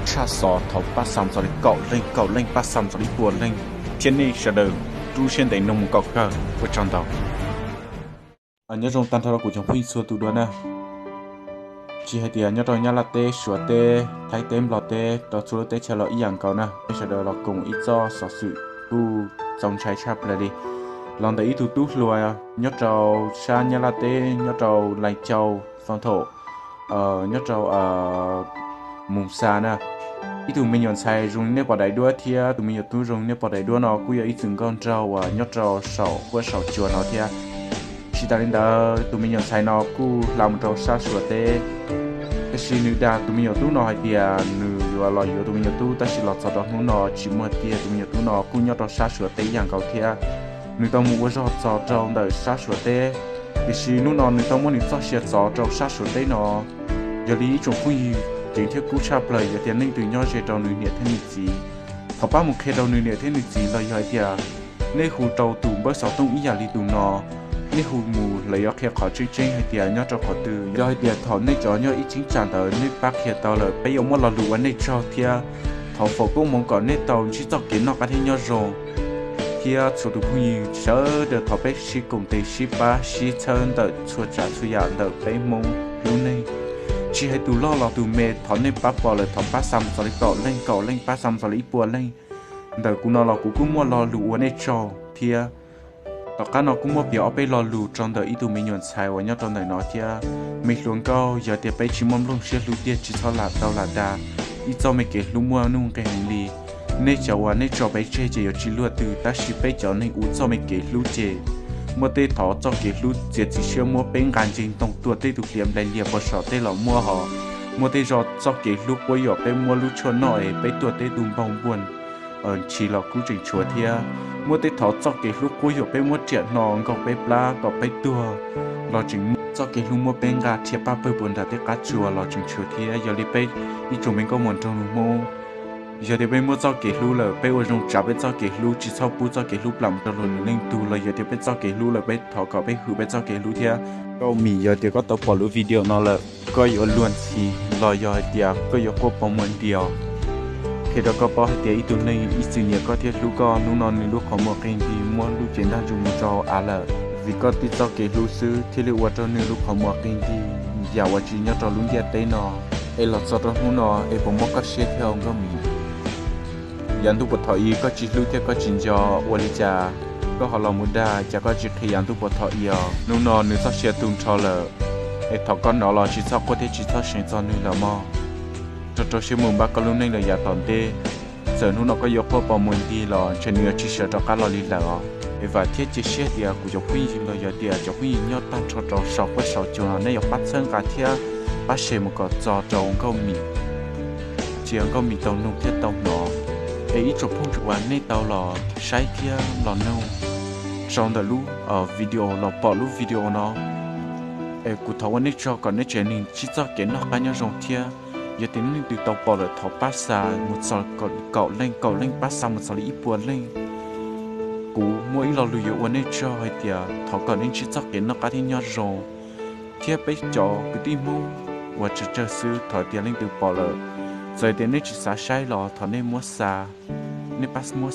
tshaj xov thov pab xa mus txog li kaum leej, kaum leej pab xa mus txog li ib puas leej, thiab nej sawv daws rub siab ntev nug mus kom kawg. Ua tsaug ntau. Nyob zoo tag nrho rau kuv cov phooj ywg txhua tus dua na. Tsis hais tias nyob rau Nyab Laj teb, Suav teb, Thaib teb, Nplog teb, rau txhua lub teb chaws los ib yam nkaus na, nej sawv daws los koom ib txoj xov xwm kuj txaus ntshai tshaj plaws li. Los ntawm ib tug tub hluas nyob rau sab Nyab Laj teb, nyob rau Lais Cau, Foo Thaum, nyob rau Moos Xas na. Ib tug me nyuam ntxhais zoo li nej pom daim duab thiab tus me nyuam tub zoo li nej pom daim duab no kuj yog ib txwm nkauj nraug uas nyob rau saum huab saum cua no thiab. Tsis tas li ntawd, tus me nyuam ntxhais no kuj hla mus rau sab Suav teb, tiam sis nws dag tus me nyuam tub no hais tias nws yuav los yuav tus me nyuam tub, tab sis los txog rau hnub no tsis muaj tiag. Tus me nyuam tub no kuj nyob rau sab Suav teb ib yam nkaus thiab. Nws tau mus ua zog txog rau ntawm sab Suav teb, tiam sis hnub no nws tau muab nws txoj sia txov rau sab Suav teb no. Yog li ib tsoom phooj ywg, ceev thiab kub tshaj plaws, yog tias leej twg nyob ze rau nws niam thiab nws txiv, thov pab mus qhia rau nws niam thiab nws txiv los yog hais tias nej hu rau tus npawb xov tooj ib yam li tus no, nej hu mus lawv yuav qhia qhov tseeb tseeb hais tias nyob rau qhov twg. Yog hais tias thaum nej cov nyob ib cheeb tsam ntawd nej pab qhia tau lawm, peb yuav muab lo lus ua nej tsaug thiab thov foom koob hmoov kom nej tau ntsib txoj kev noj qab thiab nyob zoo. Thiab txhua tus phooj ywg sawv daws thov peb sib koom tes sib pab sib txhawb ntawm txhua tsav txhua yam ntawm peb Hmoob lub neej. Tsis hais tus loj los tus me, thov nej pab pom lawm thov pab xa mus txog li kaum leej, kaum leej pab xa mus txog li ib puas leej. Ntawm kuv no los kuv kuj muaj lo lus ua nej tsaug thiab. Tom qab no kuj muab piav ob peb lo lus rau ntawm ib tug me nyuam ntxhais uas nyob rau ntawm no thiab. Me hluas nkauj, yog tias peb tsis muaj nplooj siab hlub tiag tsis txhob lam tau lam dag. Ib txoj me kev hlub muaj nuj nqis heev li. Nej cov uas nej tso peb tseg ces yuav tsis luaj twg, tab sis peb cov neeg ua txoj me kev hlub ces muaj tej thov txoj kev hlub txiav txim siab muab peb nqa nce ntoo tuaj, tej tus hliav nplaim lias puas saum tej los muaj hos. Muaj tej zaug txoj kev hlub quab yuam peb muab lub tshuaj noj es peb tuag, tej tus npau npuas ntshis los kuj tseem tshuav thiab. Muaj tej thov txoj kev hlub quab yuam peb muab riam hno nkaug peb plab kom peb tuag los tseem muaj. Txoj kev hlub muab peb nqa rhiab paj pawg puas nram tej qab tsuas los tseem tshuav thiab. Yog li peb ib tsoom me nkauj muam nraug nus Hmoob, yog tias peb muaj txoj kev hlub lawm, peb ua zoo tsav peb txoj kev hlub, tsis txhob pub txoj kev hlub plam mus rau luag lwm leej tug. Los yog tias peb txoj kev hlub lawm, peb thov kom peb hwm peb txoj kev hlub thiab. Nkauj Mim, yog tias koj tau pom lub video no lawm, koj yuav luag ntxhi los yog hais tias koj yuav quaj pov muag ntias, qhia rau koj paub hais tias ib tug neeg ib txwm nyiam koj thiab hlub koj, hnub no nws lub qhov muag qi nti muab lub cev ntaj ntsug mus rau av lawm. Vim koj tib txoj kev hlub xwb thiaj li ua rau nws lub qhov muag qi nti yam uas tsis nyob rau lub ntiaj teb no. Es los txog rau hnub no es puas mob koj siab thiab Nkauj Mim? Yav ntuj puas thaum i koj tsis hlub thiab koj tsis nco, ua li cas koj ho los mus dag, cas koj tsis qhia yav ntuj puas thaum i os? Hnub no nws txoj sia tu nrho lawm, es thov koj hnov los tsis txhob quaj thiab tsis txhob seev txog nws lawm mog. Rau rau siab mus npaj koj lub neej lawm yav tom ntej. Txawm hnub no koj yuav quaj pov muag nti los ntshe nws yuav tsis sawv rov qab los li lawm os. Es vam thiab cia siab tias kuv cov phooj ywg los yog tias cov phooj ywg nyob tag nrho rau saum huab saum cua no nej yuav pab txhawb nqa thiab pab share mus kom txog rau Nkauj Mim, cia Nkauj Mim tau nug thiab tau hnov. Es ib tsoom phooj ywg uas nej tau los saib thiab los nug rau ntawm lub video, los pom lub video no, es kuv thov ua nej tsaug kom nej tsev neeg ntsib txoj kev noj qab nyob zoo thiab. Yog tias nej leej twg tau pom lawm thov pab xa mus txog kaum leej, kaum leej pab xa mus txog li ib puas leej. Kuv muaj ib lo lus yuav ua nej tsaug hais tias thov kom nej ntsib txoj kev noj qab thiab nyob zoo, thiab peb cov kwv tij Hmoob uas tsawg tsawg xwb, thov tias leej twg pom lawm, txawm tias nej tsis xav saib los thov nej muab xa, nej pab muab